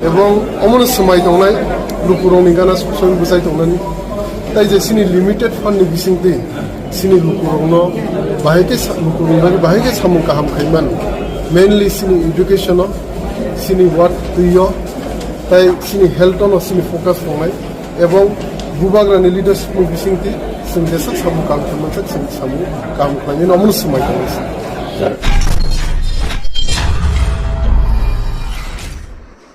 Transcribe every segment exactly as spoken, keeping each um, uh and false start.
Ebong omono swmai tongnai lukurokni gana suksoin bwchai tongnani. Tai je chini limited fund ni bisingtwi chini lukurokno bahai khe sa-, lukurokni bagwi bahai khe samung kaham khai mano. Mainly chini education o, chini work twi o, tai chini health o no chini focus tongnai. Ebong bubagrani leadership ni bisingtwi chwng jeswk samung kaham khlai mansak, chwng samung kaham khlainani omono swmai tongnai.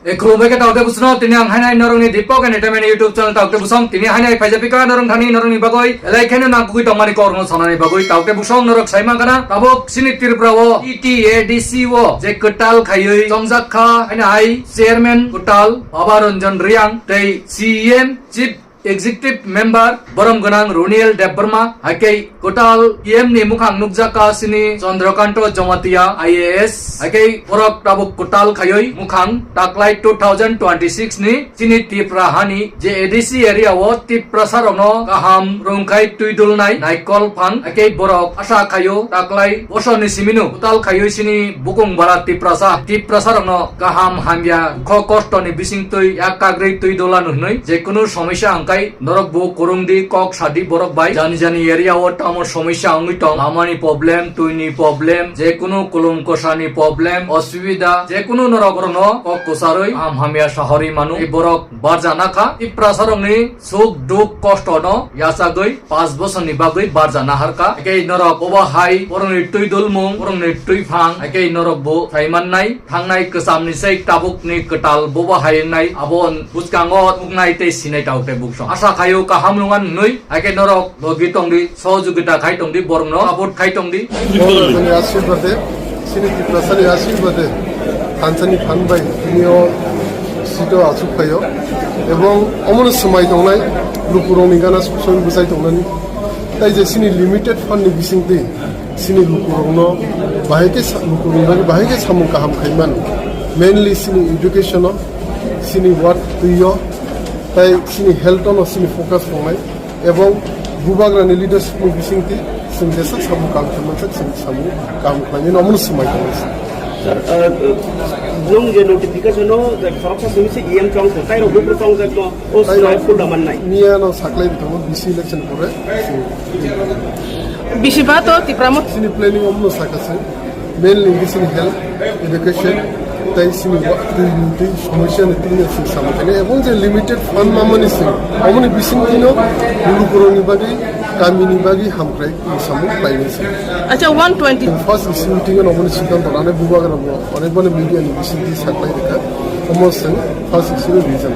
E, khulumbai khe taote busno, tini ang hainai norokni Deepak Entertainment YouTube channel taote busong, tini hainai phaijapika norok thani norokni bagwi, elai kheno nangkukwi tongmani korno sanani bagwi, taote busong norok saimang kana, tabuk chini Tripura o, E T A D C o, je kwtal khaiwi chongjak kha, hainai chairman kwtal, Baba Ranjan Reang, tei C E M, Chief Executive Member borom gwnang Roniel Debbarma, haikhe kwtal E M ni mukhang nukjakha sini Chandrakanta Jamatia I A S, haikhe borok tabuk kwtal khaiwi mukhang taklai two thousand twenty-six ni chini Tipra hani je A D C area o Tiprasa rokno kaham rwngkhai twi dulnai naikol phang, haikhe borok asa khaio taklai bosorni simino kwtal khaiwi sini bukung bara Tiprasa, Tiprasa rokno kaham hamya kho kosto ni bising twi yak kagri twi dola no hwnwi je kunu somosya hwnkhe norok bo kurung di, kok sadi borok bai. Jani jani area o tamo somosya wngwi tong, lamani problem, twini problem, je kunu kulum kosani problem, osubida, je kunu norok rokno kok kwcharwi kaham hamya sahorwi manu. Tei borok barjana kha, Tiprasa rokni suk duk kosto no yachagwi panch bosorni bagwi barjana harkha. Tei norok obo hai borokni twi dulmung, borokni twi phang, tei norok bo sai mannai. Thangnai kwchamni sei tabukni kwtal bobo hai wngnai, abo bwskango nuknai tei sinai tabuk tei buksong. Asa khaio kaham nungan hwnwi, haikhe norok logi tongdi, sohojogita khai tongdi, borokno support khai tongdi. Borokni ashirbade, chini Tiprasani ashirbade, thansani phan bai tini o sito achuk phaio. Ebong omono swmai tongnai, lukurokni gana suksoin bwchai tongnani. Tai je chini limited fund ni bisingtwi chini lukurokno bahai khe sa-, lukurokni bagwi bahai khe samung kaham khai mano. Mainly chini education o, chini work twi o, tai chini health o no chini focus tongnai. Ebong bubagrani leadership ni bisingtwi chwng jeswk samung kaham khai mansak, chwng samung kaham khlainani omono swmai tongnai. Sir, uh, nwng je notification o je khoroksa simi se E M chong thung, tai rok buphuru chongjak no, o swmai full da mannai. Miya no saklai ri tongo, B C election pore. Bisi ba to Tipra Motha. Chini planning omono saka se. Mainly chini health, education, tai chini wa-, twi, twi somosya ni twi sing samung khainai. Ebong je limited fund mamani sing, omoni bising tino lukurokni bagwi, kamini bagwi hamkrai samung khlainai se. Acha, one twenty. First issue meeting o omoni siddhanto lanai bubagra bo, onek bani media ni bising twi saklai rikha. Omo sing first issue reason.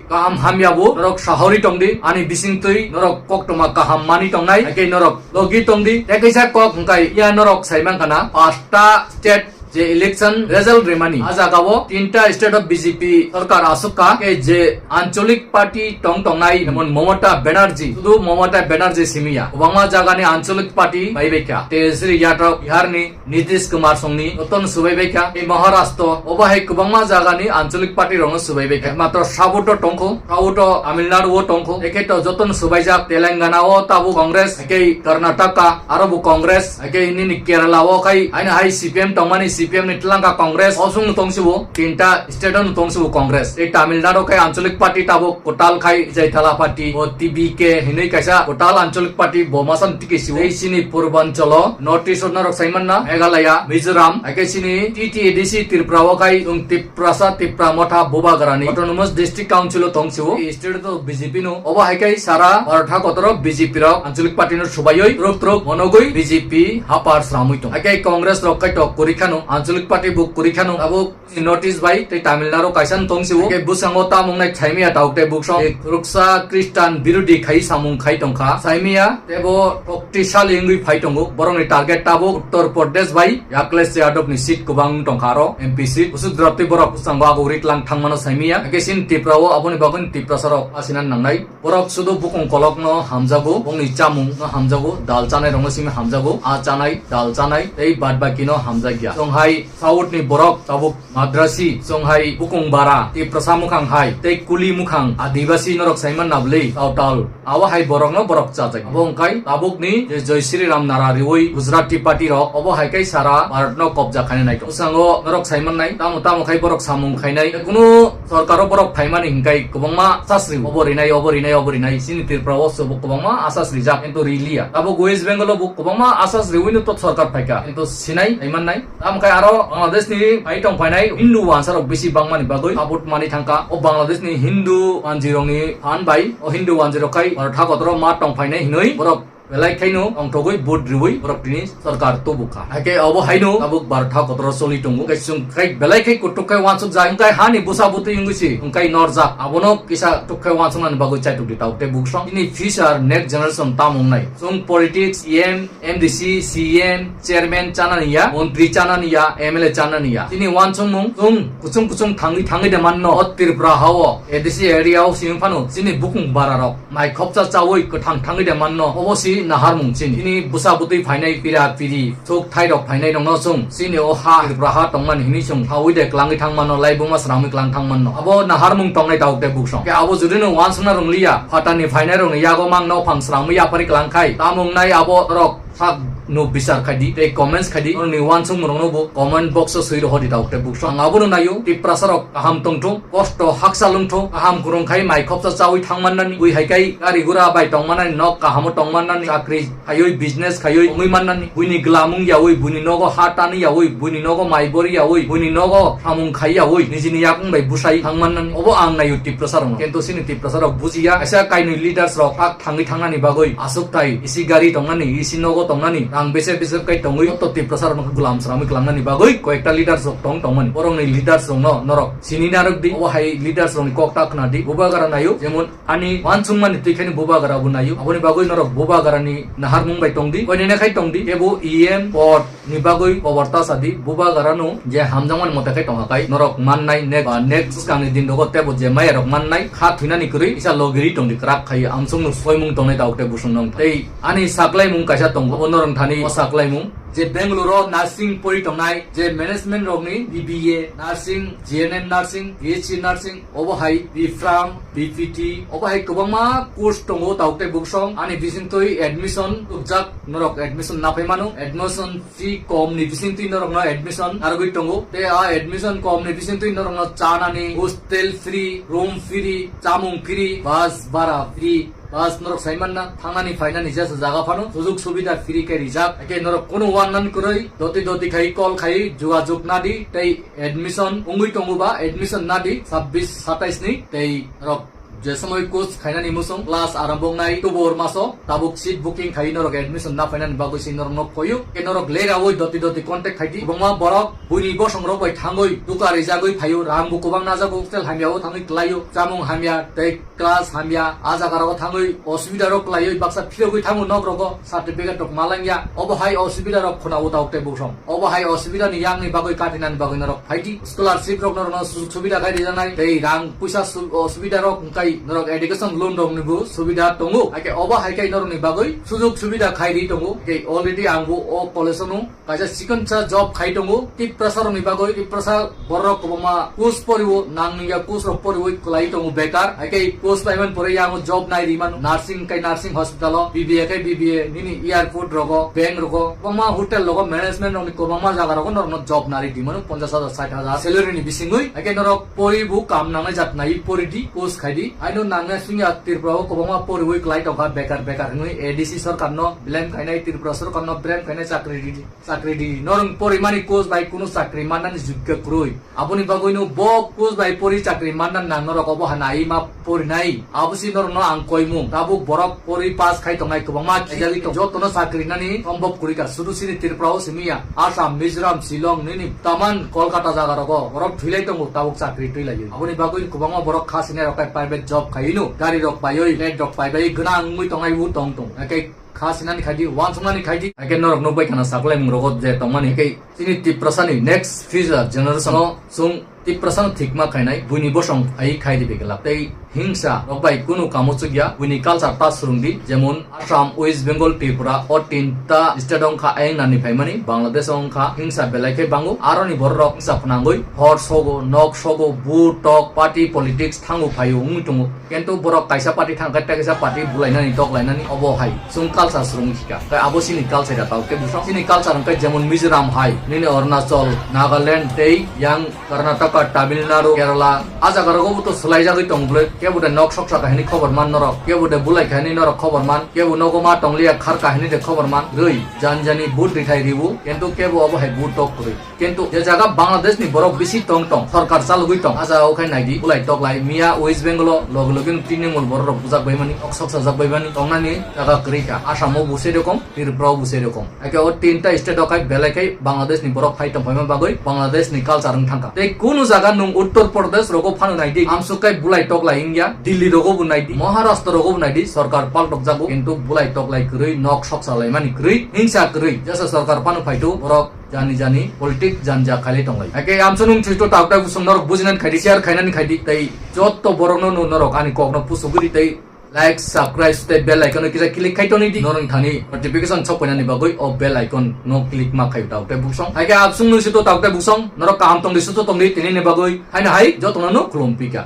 Kaham hamya bo norok sahori tongdi, ani bisingtwi norok koktoma kaham mani tongnai, haikhe norok logi tongdi. Tei kaisa kok hwnkhe ya norok sai mankha na, pasta state je election result rimani, a jagao tinta state o B J P sorkar aswk kha, khe je ancholik party tong tongnai, jemon Mamata Banerjee, sudu Mamata Banerjee simi ya, kwbangma jagani ancholik party bai bai kha. Tejashri Yadav Biharni, Nitish Kumar songni jotono swbai bai kha. Tei Maharashtra, obo hai kwbangma jagani ancholik party rokno swbai bai kha. Ekmatro south o tongkho, south o Tamil Nadu o tongkho, ekhe to jotono swbaijak. Telangana o tabuk Congress, ekhe Karnataka aro bo Congress, ekhe nini Kerala o khai haino hai C P M tongmani, C P M ni twlangkha Congress, osongno tongsibo, tinta state o no tongsibo Congress. Tei Tamil Nadu khai ancholik party tabuk kwtal khai Jaitala party, o T B K hinwi kaisa kwtal ancholik party bo masani tiki siwo. Tei chini purbanchalo, North East o norok sai manna, Meghalaya, Mizoram, haikhe chini T T A D C Tripura o khai chwng Tiprasa, Tipra Motha, Bubagrani Autonomous District Council o tong siwo. State o B J P no, obo haikhe sara Bharat ha kotoro B J P rok ancholik party no subaiwi, truk truk monogwi B J P hapar sramwi tong. Haikhe Congress rok khai tok kwrwi khano, ancholik party bo kwrwi khano, abo North East bai tei Tamil Nadu kaisa no tong siwo. Tei bwskango tamo wngnai thaimia tabuk tei buksong. Tei khoroksa Christian birodi khai samung khai tongkha. Saimia tei bo tokti sali wngwi phai tongo. Borokni target tabuk Uttar Pradesh bai Akhilesh Yadav ni seat kwbang tongkha aro M P seat. Bwswk dwraptwi borok bwskango aguk ri tlang thangmano saimia. Hakhe chini Tripura o aboni bagwi Tiprasa rok asina nangnai. Borok sudu bukung kolokno hamjago, bongni chamungno hamjago, dal chanairokno simi hamjago, a chanai, dal chanai, tei bad bakino hamjakya. Chwng hai Hai South ni borok tabuk Madrasi, chwng hai bukung bara, Tiprasa mukhang hai, tei kuli mukhang, Adibasi norok saiman nabli, tautal. Abo hai borokno borok chajak. Abo wngkai tabukni je Jai Shri Ram nara riwi Gujarati party rok, obo hai kai sara Bharat no kobja khainai nai. Bwskango norok saiman nai, tamo tamo khai borok samung khainai. Kunu sorkaro borok phaimani hinkai kwbangma asas ri, obo rinai, obo rinai, obo rinai. Chini Tripura o sobo kwbangma asas rijak, kintu riliya. Abo West Bengal o bo kwbangma asas riwino to sorkar phaika, kintu sinai, saiman nai. Tamo khe aro Bangladesh ni bai tong phainai Hindu wansa rok bisi bangmani bagwi support mani thangkha. O Bangladesh ni Hindu wanji rok ni phan bai o Hindu wanji rok khai Bharat hakotoro ma tong phainai hinwi borok belai khaino tongthogwi vote riwi borok tini sorkar tubukha. Haikhe obo haino tabuk Bharat hakotoro choli tongo. Khai chwng khai belai khai kutuk khai wansuk ja, wngkai hani busa butwi wngwi si wngkai norjak. Abono kisa tuk khai wansuknani bagwi chaituk di tabuk tei buksong. Ini future next generation tam wngnai. Chwng politics, E M, M D C, C M, chairman chanani ya, montri chanani ya, M L A chanani ya. Chini wansukmung chwng kuchung kuchung thangwi thangwi de manno. O Tripura hao, A D C area o simi phano chini bukung bara rok mai khopsa chawi kwthang thangwi de manno. Obo si naharmung chini. Chini bwsa bwtwi phainai pira piri, thuk thai rok phainai rokno chwng chini o ha Tripura ha tongmani hinwi chwng hawi de klangwi thang manno, laibuma sramwi klang thang manno. Abo naharmung tongnai tabuk tei buksong. Khe abo judino wansukna rwngliya, phatani phainai rokni yago mang nophang sramwi yapari klang khai, tamung nai abo rok sak no bichar khai di, tei comments khai di. Norokni wansukmung rokno bo comment box o swi rohor di tabuk tei buksong. Ang abono naio, Tiprasa rok kaham tongthung, kosto hakchal wngthung, kaham kwrwng khai mai khopsa chawi thang mannani, bui hai kai gari gura bai tong mannani, nok kahamo tong mannani, chakri khaiwi, business khaiwi tongwi mannani, buini glamung yawi, buini nogo ha tanwi yawi, buini nogo mai bori yawi, buini nogo samung khai yawi, nijini yakung bai bwsai thang mannani. Obo ang naio Tiprasa rokno. Kintu chini Tiprasa rok bujiya, kaisa kainwi leaders rok thak thangwi thangnani bagwi aswk tai isi gari tongnani, isi nogo tongnani, rang bese bese kai tongwi joto Tiprasa rokno gulam sramwi klangnani bagwi koyekta leaders rok tong tongmani. Borokni leaders rokno norok sini narwk di, obo hai leaders rokni kok ta khna di. Bubagra naio, jemon ani wansukmani twi khaini Bubagra bo naio. Aboni bagwi norok Bubagrani naharmung bai tong di, koinene khai tong di, kebo E M pod ni bagwi koborta sadi, Bubagrano je hamjakmani mote khe tongkha kai, norok mannai ne-, ba next swkangni din rogo tebo je mayarok mannai, kha thwinani kwrwi kisa logiri tongdi kwrak khai, amsukno soimung tongnai tabuk tei busung nong. Tei ani saklaimung kaisa tongo, obo norok thani o saklaimung je Bangalore o nursing pori tongnai, je management rokni B B A nursing, G N M nursing, B S C nursing, obo hai B Pharm, B P T, obo hai kwbangma course tongo tabuk tei buksong. Ani bisingtwi admission rwkjak, norok admission naphai mano, admission fee kom ni bisingtwi norokno admission narwgwi tongo. Tei a admission kom ni bisingtwi norokno chanani, hostel free, room free, chamung free, bus bara free, bus norok sai manna, thangnani phainani jesa jaga phano sujug subida free khe rijak. Hakhe norok kunu wannani kwrwi doti doti khai call khai jugajug nadi, tei admission wngwi tongo ba admission nadi sabbish satais ni, tei norok je somoi course khainani musung class arambongnai tubur maso tabuk seat booking khai norok admission na phainani bagwi se norok nok koyu. Ke norok lerawi doti doti contact khaidi. Kwbangma borok buini bosong rok bai thangwi duka rijagwi phaio, rang bo kwbang najago, hostel hamya o thangwi klaio, chamung hamya tei class hamya, a jaga rogo thangwi osubida rok klaiwi baksa phirogwi thango nok rogo, certificate rok malangya. Obo hai osubida rok khuna o tabuk tei buksong. Obo hai osubida ni yang ni bagwi katinani bagwi norok phaidi. Scholarship rok norokno sujug subida khai rijaknai, tei rang puisa su-, o subida rok wngkai norok education loan rok ni bo subida tongo. Hakhe obo hai khai norok ni bagwi sujug subida khai ri tongo. Hakhe already ang bo o college o no kaisa chikonsa job khai tongo. Tiprasa rok ni bagwi, Tiprasa borok kwbangma course poriwo, nang nungya course rok poriwi kwlai tongo bekar. Hakhe course paimani pore yang job nai ri mano. Nursing kai nursing hospital o, B B A kai B B A, nini airport rogo, bank rogo, kwbangma hotel rogo, management rokni kwbangma jaga rogo norokno job nari di mano, ponchash hajar, sait hajar salary ni bisingwi. Hakhe norok pori bo kam nangnai jat nai pori di, course khai di. Aino nangnai sungya Tripura o kwbangma poriwi kwlai tongkha bekar bekar hinwi A D C sorkar no blame khainai, Tripura sorkar no blame khainai, chakri di, chakri di. Norok porimani course bai kunu chakri mannani jogya kwrwi. Aboni bagwino bo course bai pori chakri manna nang norok obo hana ai ma porinai. Abo si norokno ang koimung. Tabuk borok pori pass khai tongnai kwbangma khijagwi tong. Jotono chakri nani sombhob kwrwi ka. Sudu sini Tripura o simi ya. Assam, Mizoram, Shillong, nini taman Kolkata jaga rogo borok thwilai tongo tabuk chakri twilaiwi. Aboni bagwi kwbangma borok kha sinai rok khai private job khaiwi no. Gari rok paiwi, flat rok paibai gwnang wngwi tongnai bo tong tong. Hakhe kha sinani khaidi, wansuknani khaidi. Hakhe norok nukbai khana saklaimung rogo je tongmani. Hakhe chini Tiprasani next future generation o chwng Tiprasano thikma khainai, buini bosong phai khai di begela. Tei hingsa rok bai kunu kamo chukya, buini culture ta swrwng di, jemon Assam, West Bengal, Tripura, o tinta state wngkha ayang nani phaimani, Bangladesh wngkha hingsa belai khe bango, aroni borok wngsa phnangwi hor sogo, nok sogo, bu tok, party politics thango phaio wngwi tongo. Kintu borok kaisa party thang khe tei kaisa party bulainani, toklainani, obo hai chwng culture swrwng khika. Tei abo chini culture ya tao tei bwswk. Chini culture wngkha jemon Mizoram hai, nini Arunachal, Nagaland tei yang Karnataka, Tamil Nadu, Kerala, a jaga rogo bo to swlai jagwi tong bwle. Kebo de nok sok saka hini khobor man norok, kebo de bulai kha hini norok khobor man, kebo nogo ma tong liya khar kha hini de khobor man. Rwi jan jani but rithai ribu, kintu kebo obo hai but tok kwrwi. Kintu je jaga Bangladesh ni borok bisi tong tong, sorkar chalugwi tong, a jaga o khai naidi, bulai toklai, miya West Bengal o loge loge no Trinamool borok rok bujak bai mani, ok sok sajak bai mani, tongnani jaga kwrwi kha. Assam o bo se rokom, Tripura o bo se rokom. Ake o tinta state o khai belai khai Bangladesh ni borok phai tong phaima bagwi Bangladesh ni culture wng thangkha. Tei kunu jaga nwng Uttar Pradesh rogo phano naidi, amsuk khai bulai toklai wngya, Delhi rogo bo naidi, Maharashtra rogo bo naidi, sorkar paltok jago, kintu bulai toklai kwrwi, nok sok salaimani kwrwi, hingsa kwrwi, jesa sorkar phano phaitu borok jani jani politic janja khailai tonglai. Ake amsonung chuito tabtai busong norok bujinani khaidi, share khainani khaidi, tei jotto borokno no norok ani kokno pusugwi tei like, subscribe tei bell icon kisa click khai toni di. Norok thani notification sok painani bagwi o bell icon no click ma khaio tabtai busong. Ake amsongnung chuito tabtai busong norok kaham tongdi suto tongdi tinini bagwi haino hai jottono no khulum pika.